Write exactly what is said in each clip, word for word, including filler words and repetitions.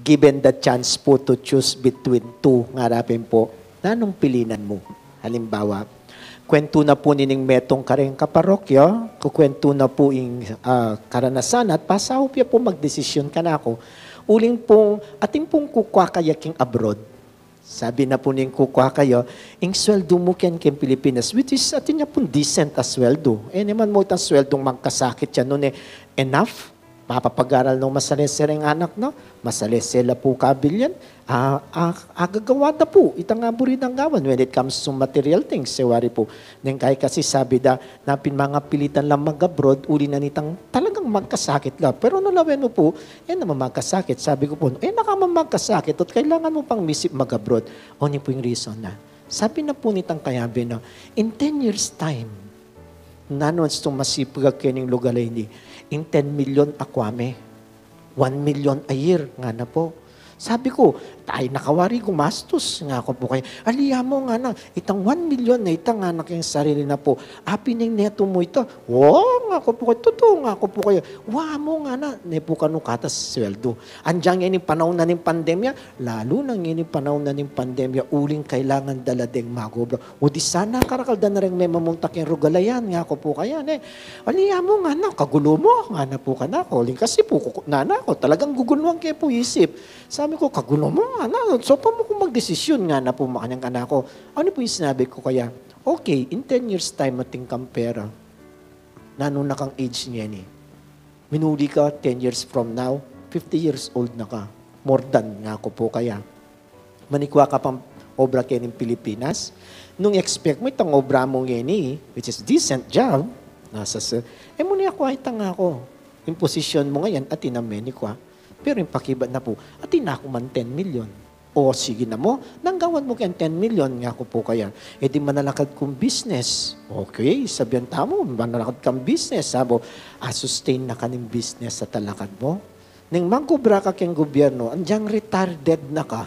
Given the chance po to choose between two, ngara pin po, nanung pilinan mu? Halimbawa, kwentu na po nining metung kareng kaparokya, kukwentu na po ing, ah, karanasan at pasaup ya po magdesisyon kanaku. Uling pung, atin pung kukua kaya king abroad. Sabi na po ning kukua kaya, ing sweldu mu ken king Pilipinas, which is atin ya pung decent a sweldu. E naman mu itang sweldung magkasakit ya, nune, enough? Mapapag-aral nung masalese reng anak na, masalese la pu kabil yan. A, a, agagawa da pu itang aburi dang gawan when it comes to material things, e wari pu. Neng kai kasi sabi da, na pin mangapilitan lang mag-abroad, uli na nitang talagang magkasakit la. Pero nung lawen mu pu, e naman magkasakit. Sabi ku pu, e na ka man magkasakit, at kailangan mu pang misip mag-abroad. O, ini pu ing reason na. Sabi na pu nitang kayabe na, in ten years time, nanu nung masipag keni king lugal a ini, in ten million a kua me, one million a year, ngana pu. Sabi ku, ay, nakawari gumastus, ngaku pu kaya. Ali ya mu, ngana, itang one million na ita, ngana, king sarili na pu. Apin ing neto mu ita? O, ngaku pu kaya, tutu, ngaku pu kaya. Wa mu, ngana, ne pu kanu katas sweldu. Andiang ini panaun na ning pandemya, lalu na ngeni panaun na ning pandemya, uling kailangan da la deng mag-obra. O di sana karakal da na reng memamunta keng lugal a yan, ngaku pu kaya, ne. Ali ya mu, ngana, kagulu mu, ngana pu kanaku. Uling kasi pu, kuku-, nana ku, talagang guguluhan ke pu isip. Sabi ku, kagulu mu, ngana, saupan mu kung magdesisyon, ngana pu makanyan kanaku. Ano pu ing sinabi ku kaya? Okay, in ten years time, atin kang pera. Nanu na kang age ngeni? Minuli ka, ten years from now, fifty years old na ka. More than, ngaku pu kaya. Manikua ka pang obra keni king Pilipinas. Nung expect mu itang obra mu ngeni, which is decent job, nasa sa, e mu ne akua ita, ngaku. Ing posisyon mu ngayan, atin a menikua. Pero ing pakibat na pu, atin na ku man ten million. O, sige na mu, nanu ing gawan mu keng ten million, ngaku pu kaya. E di manalakad kung business. Okay, sabian tamu, manalakad kang business, sabo, a-sustain na ka ning business a talakad mu. Neng mag-obra ka keng gubyernu, andiang retired na ka,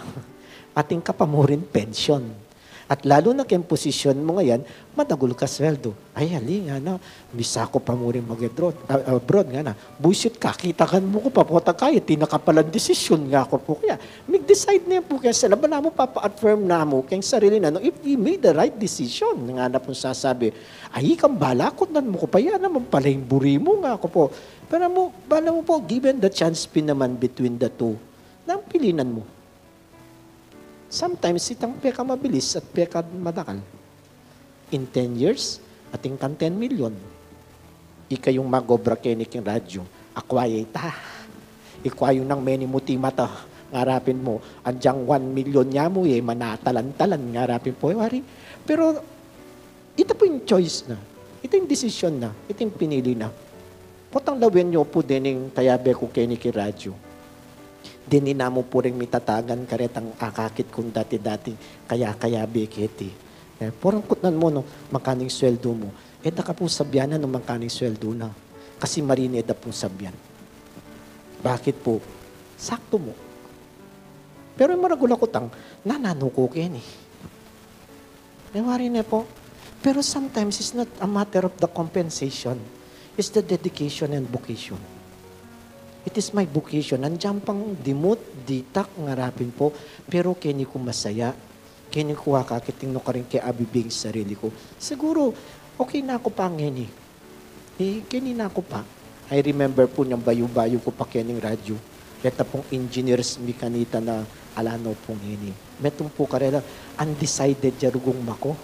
atin ka pa mu ring pensyon. At lalu na keng posisyon mu ngayan, madagul ka sweldu. Ay, ali, ngana, misa ku pa mu ring mag-abroad, a-, abroad, ngana. Buisit, kakitakan mu ku pa, potang kai, atin na ka palang desisyon, ngaku pu kaya. Mig-decide ne pu kaya sila, balamu papa-affirm na mu keng sarili na, no, if we made the right decision, ngana pung sasabi. Ay, ikang bala, kutnan mu ku pa, ya naman pala ing buri mu, ngaku pu. Pero mu, balamu pu, given the chance pin naman between the two, nanung pilinan mu? Sometimes, itang pekamabilis at pekamadakal. In ten years, atin kang ten million. Ika yung mag-obra keni king radyo. Akua ya ita. Ikua yung nang menimuti mata, ngarapin mu. Andiang one million ya mu, e, manatalan-talan, ngarapin pu, e wari. Pero, ita pu ing choice na. Ita ing desisyon na. Ita ing pinili na. Potang lawen yu pu dening kayabe ku keni king radyo. Deni na mu pu ring mitatagan karetang akakit kung dati-dati kaya-kayabe keti. E, potang kutnan mu, no, mangkaning sweldu mu. E da ka pu sabian nung mangkaning sweldu na. Kasi marine da pung sabian. Bakit pu? Saktu mu. Pero ing maragul a kutang, nananu ku keni? E wari ne pu. Pero sometimes, it's not a matter of the compensation. It's the dedication and vocation. It is my vocation. Andiang pang dimut, ditak, ngarapin pu. Pero keni ku masaya. Keni ku akakit ing nukarin ke abibie ing sarili ku. Siguru, okay na ku pa ngeni. E, keni na ku pa. I remember pu niang bayu-bayu ku pa kening radyo. Reta pung engineers mi kanita na ala no pu ngeni. Metung pu karela, undecided ya ruguma ku.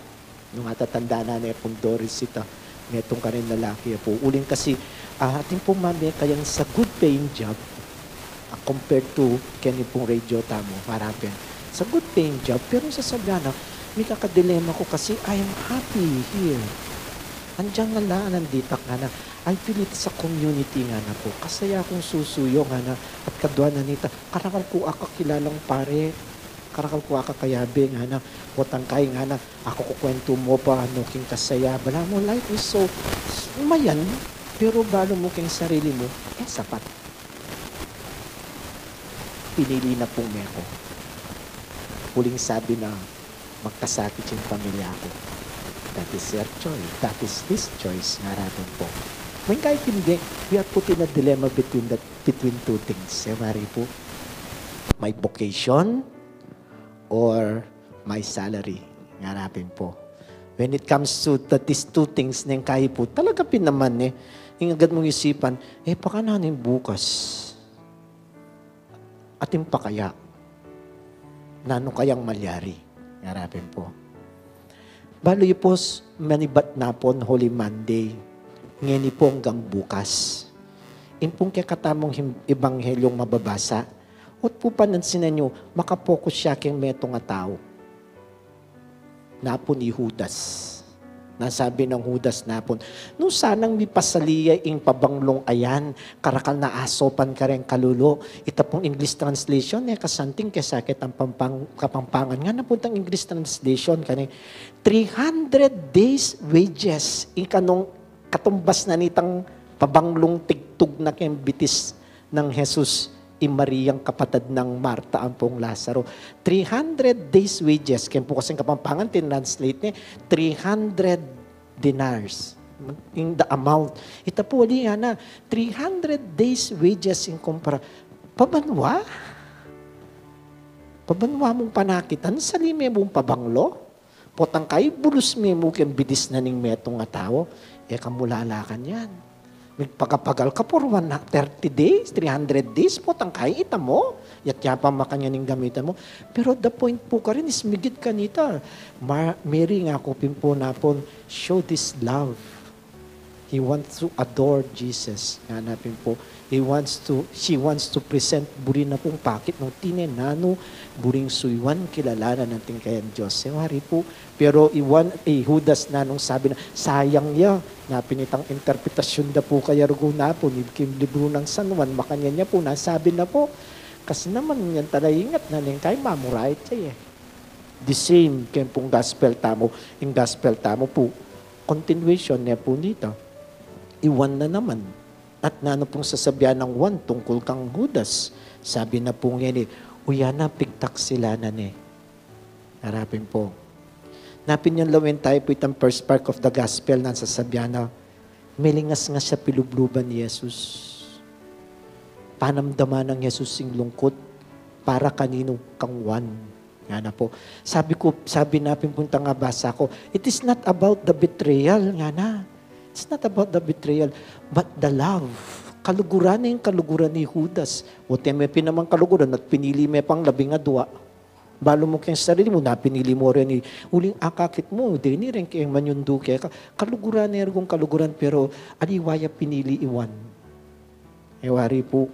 Nung atatanda na ne pung Doris ita, metung kareng lalaki ya pu. Uling kasi, a, atin pung mamekayang sa good paying job, a, compared to keni pung radio tamu, marapin. Sa good paying job, pero sasabian na, mikakadilema ku kasi I am happy here. Andiang ala, anditak, ngana. I feel it sa community, ngana pu. Kasaya kung susuyu, ngana. At kadua na nita, karakal ku a kakilalang pare. Karakal ku a kakayabe, ngana. Potang kai, ngana. Aku kukwentu mu pa, no, king kasaya. Balamu, life is so, mayan, pero balu mu keng sarili mu, e sapat. Pinili na pung meku. Uling sabi na, magkasakit ing pamilya ku. That is their choice. That is his choice, ngarapin pu. When kahit hindi, we are put in a dilemma between the, between two things. E wari pu. My vocation or my salary? Nganapin pu. When it comes to the, these two things, neng kayi pu, talaga pin naman e, ing agad mung isipan, e, pakananu ing bukas? Atin pa kaya? Nanu kayang malyari? Nganapin pu. Balu yu pu, s-, manibat na pun Holy Monday. Ngeni pu anggang bukas. Ing pung kekatamung him-, ebanghelyung mababasa, ot pu panansinan yu, makapokus ya keng metung a tau. Napun i Judas. Nasabi nang Judas napun, nung sanang mipasali ya ing pabanglung ayan, karakal na asopan kareng kalulu. Ita pung English translation, e ka santing kesa ketang Pampang-, Kapampangan. Ngana pu itang English translation, kani, three hundred days' wages. Ing kanung katumbas na nitang pabanglung tigtug na keng bitis nang Jesus, i Mariang kapatad nang Marta ampong Lazaro. Three hundred days' wages. Keng pu kasing Kapampangan, tinranslate ne, three hundred denars. In the amount. Ita pu, ali ngana, three hundred days' wages ing kumpara. Pabanua? Pabanua mung panakitan, sali me mung pabanglo? Potang kayi bulus me mu keng bitis na ning metung a tau, e ka mu lalakan yan. Migpagal-pagal ka for one thirty days, three hundred days, potang kayi ita mu, yatya pa makanyan ing gamitan mu. Pero the point pu karin is migit kanita. Ma-, Mary, ngaku pin pu napun, show this love. He wants to adore Jesus. Ngana pin pu, he wants to, she wants to present, buri na pung pakit nung tine nanu, buring suyuan, kilalanan anting kayang Dios. E wari pu, pero i Juan, i Judas nanung sabi na, sayang ya, napin itang interpretasyun da pu kaya rugu napun, king libru nang San Juan, makanyan ya pu, nasabi na pu, kasi naman yan tala ingat na neng kayi mamurait ya e. The same, keng pung gospel tamu, ing gospel tamu pu, continuation ne pu nita. I Juan na naman. At nanu pung sasabian nang Juan tungkul kang Judas? Sabi na pu ngeni, uya na pigtaksilan na ne. Harapin pu. Napin yan lawen tayu pu itang first part of the gospel nang sasabian na, melingas-ngas ya pilubluban Jesus. Panamdaman nang Jesus ing lungkut. Para kaninu? Kang Juan. Ngana pu. Sabi ku, sabi na pin pu itang basa ku, it is not about the betrayal, ngana. It's not about the betrayal, but the love. Kaluguran ne, ing kaluguran i Judas. Ote me pin naman kaluguran at pinili me pang labing adua. Balu mu keng sarili mu, na pinili mu reni. Uling akakit mu, deni reng keng manyundu keka. Kaluguran ne rugung kaluguran, pero aliwa ya pinili i Juan. E wari pu,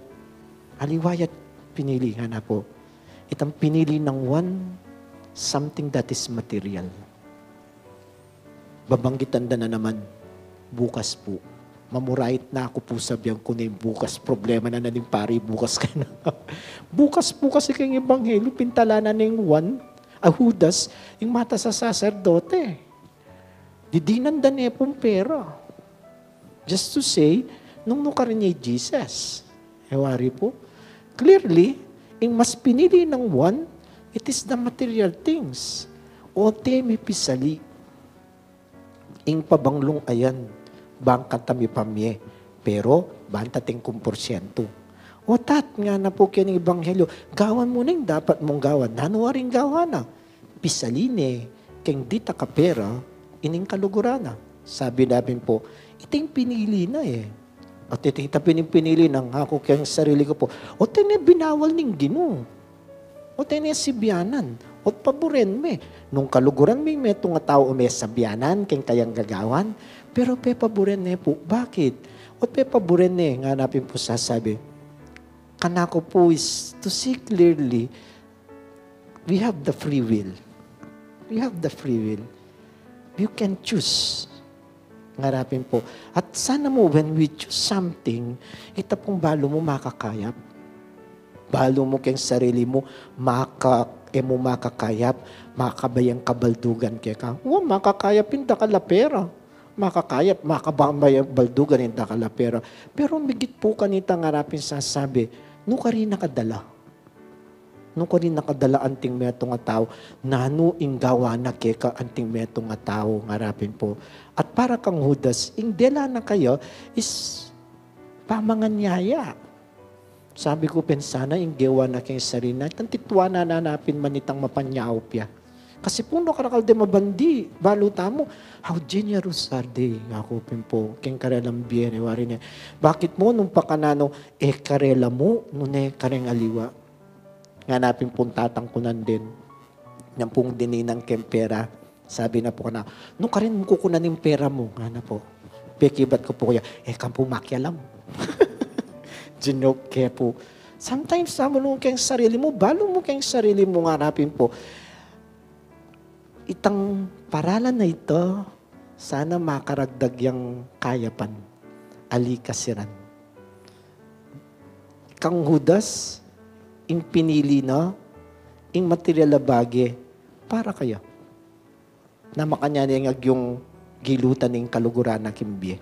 aliwa ya pinili, ngana pu. Itang pinili nang Juan, something that is material. Babanggitan da na naman, bukas pu. Mamurait na ku pu, sabian ku ne ing bukas, problema na na ning pari, bukas ka na. Bukas pu kasi keng ebanghelyu, pintala na neng Juan, a Judas, ing matas a saserdote. Didinan da ne pung pera. Just to say, nung nukarin ne i Jesus. E wari pu, clearly, ing mas pinili nang Juan, it is the material things. Ote me pisali ing pabanglung ayan, bang kanta mipamye, pero banta tingkung porsyentu. Otat, ngana pu keng ebanghelyu, gawan mu na ing dapat mung gawan. Nanu waring gawan na? Pisali ne keng ditak a pera ining kaluguran na. Sabi na pin pu, ita ing pinili na e. At ita, ita pin ing pinili na, ngaku keng sarili ku pu, ote ne binawal ning Ginu. Ote ne sibianan. Ot paburen me. Nung kaluguran me ing metung a tau, o me sabianan keng kayang gagawan. Pero pepaburen ne pu. Bakit? Ot pepaburen ne, ngana pin pu sasabi. Kanaku pu is to see clearly, we have the free will. We have the free will. You can choose. Ngarapin pu. At sana mu, when we choose something, ita pung balu mu makakayap. Balu mu keng sarili mu, maka-, e mu makakayap, makabayang kabaldugan keka. Wa, makakayap ing dakal a pera. Makakayap, makabayang baldugan ing dakal a pera. Pero migit pu kanita, ngarapin sasabi, nukarin na ka dala. Nukarin na ka dala anting metung a tau, nanu ing gawan na keka anting metung a tau, ngarapin pu. At para kang Judas, ing dela na kaya is pamanganyaya. Sabi ku pin sana ing gewa na keng sarili na, itang tituanan na pin man itang mapanyaup ya. Kasi pu no karakal de mabandi, balu tamu, "How generous are they?" Ngaku pin pu, keng karelang bie ne, wari ne. Bakit mu nung pakananu, e karela mu, nune kareng aliwa. Ngana pin pung tatang ku nandin. Nyang pung dinan keng pera. Sabi na pu kanaku, "Nung karin mu kukunan ing pera mu?" Ngana pu. Pekibat ku pu kaya, "E ka pu makialam." Joke ke pu. Sometimes, sabi mu keng sarili mu, balu mu keng sarili mu, ngana pin pu. Itang paralan a ita, sana makaragdag yang kayapan, ali kasiran. Kang Judas, ing pinili na, ing material a bage, para kaya. Na makanyan ing agyung gilutan ing kaluguran na king bie.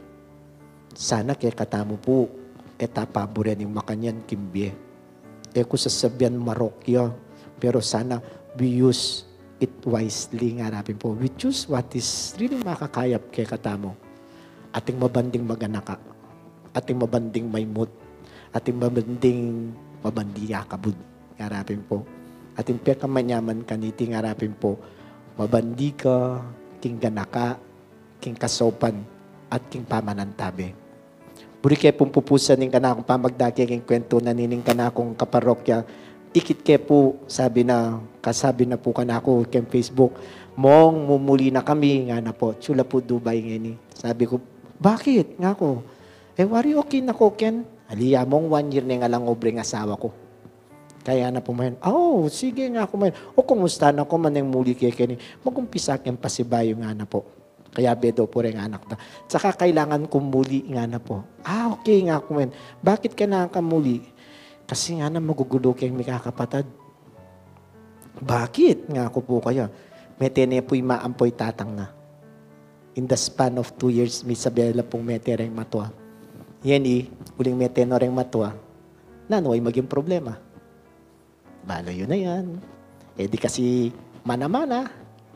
Sana kekatamu pu, e ta paburen ing makanyan king bie. E ku sasabian marok ya, pero sana we use it wisely, ngana pin pu. We choose what is really makakayap kekatamu. Atin mabanding maganaka, atin mabanding maimut, atin mabanding mabandi akabud, ngana pin pu. Atin pekamanyaman kaniti, ngana pin pu. Mabandi ka king ganaka, king kasaupan, at king pamanantabe. Buri ke pung pupusan ing kanakung pamagdake king kwentu na nining kanakung kaparokya. Ikit ke pu, sabi na, kasabi na pu kanaku keng Facebook, "Mong, mumuli na kami," ngana pu. Atyu la pu Dubai ngeni. Sabi ku, "Bakit?" ngaku. "E wari okay na ko ken." Ali ya, Mong, one year ne ing alang obre ing asawa ku. Kaya na pu mayan, "O, sige," ngaku mayan. "O, kumusta na ko man ing muli ke keni?" "Magumpisa keng pasibayu," ngana pu. Kayabe daw pu reng anak da. "Saka kailangan kung muli," ngana pu. "A, okay," ngaku mayan. "Bakit kailangan kang muli?" "Kasi," ngana, "magugulu keng mikakapatad." "Bakit?" ngaku pu kaya. "Mete ne pu ing maampo i tatang na. In the span of two years, misabi la pung mete reng matua. Yan i, uling mete no reng matua, nanu a maging problema?" "Balu yu na yan. E di kasi mana-mana,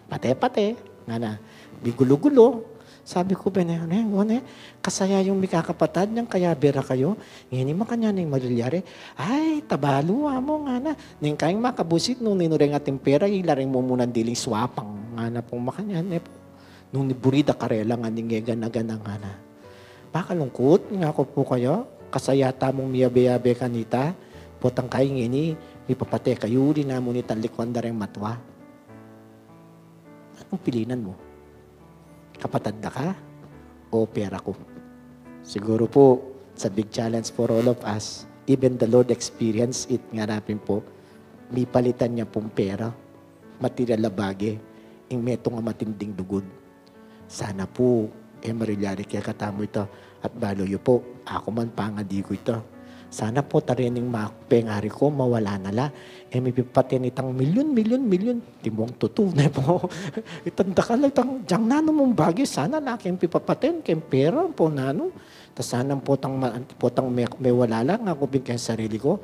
pate-pate," ngana. Migulu-gulu. Sabi ku, "Bene, ne, ngone, kasaya yung mikakapatad niyang kayabe ra kayu. Ngeni makanyan ing marilyari?" "Ay, tabalu, Amo," ngana. "Neng kayang makabusit nung ninu reng ating pera, ila reng mumunan diling swapang," ngana pung makanyan, e pu. Nung niburi da karela ngan ing gana-gana, ngana. "Makalungkut," ngaku pu kaya, "kasaya tamung miyabe-yabe kanita, potang kayi ngeni, mipapate kayu uli namu nitang likuan da reng matua. Anung pilinan mu? Kapatad da ka o pera ku?" Siguru pu, it's a big challenge for all of us. Even the Lord experienced it, ngana pin pu, mipalitan ya pung pera, material a bage, ing metung a matinding lugud. Sana pu, e marilyari kekatamu ita. At balu yu pu, aku man pangadi ku ita. Sana pu, tarening ma-, pengari ku, mawala na la. E mipipate nitang milyun, milyun, milyun. Timong tutu ne pu. Itang dakal, itang dyang nanu mung bage, sana la keng pipapaten, keng pera, pu nanu. Ta sana potang ma-, potang me-, mewala la, ngaku pin keng sarili ku,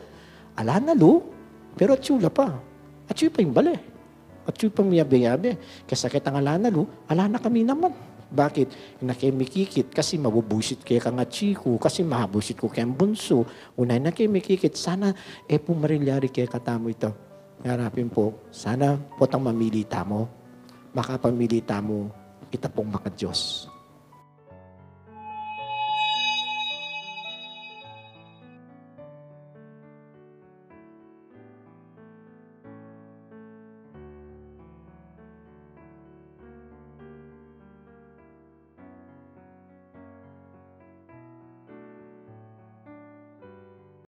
ala na lu, pero atyu la pa. Atyu pa ing bale. Atyu pa miyabe-yabe. Kesa ketang ala na lu, ala na kami naman. Bakit? E na ke mikikit, kasi mabubuisit ke kang atsi ku, kasi mabuisit ku keng bunsu. Una e na ke mikikit, sana e pu marilyari kekatamu ita. Ngana pin pu, sana potang mamili tamu, makapamili tamu, ita pung makaDiyos.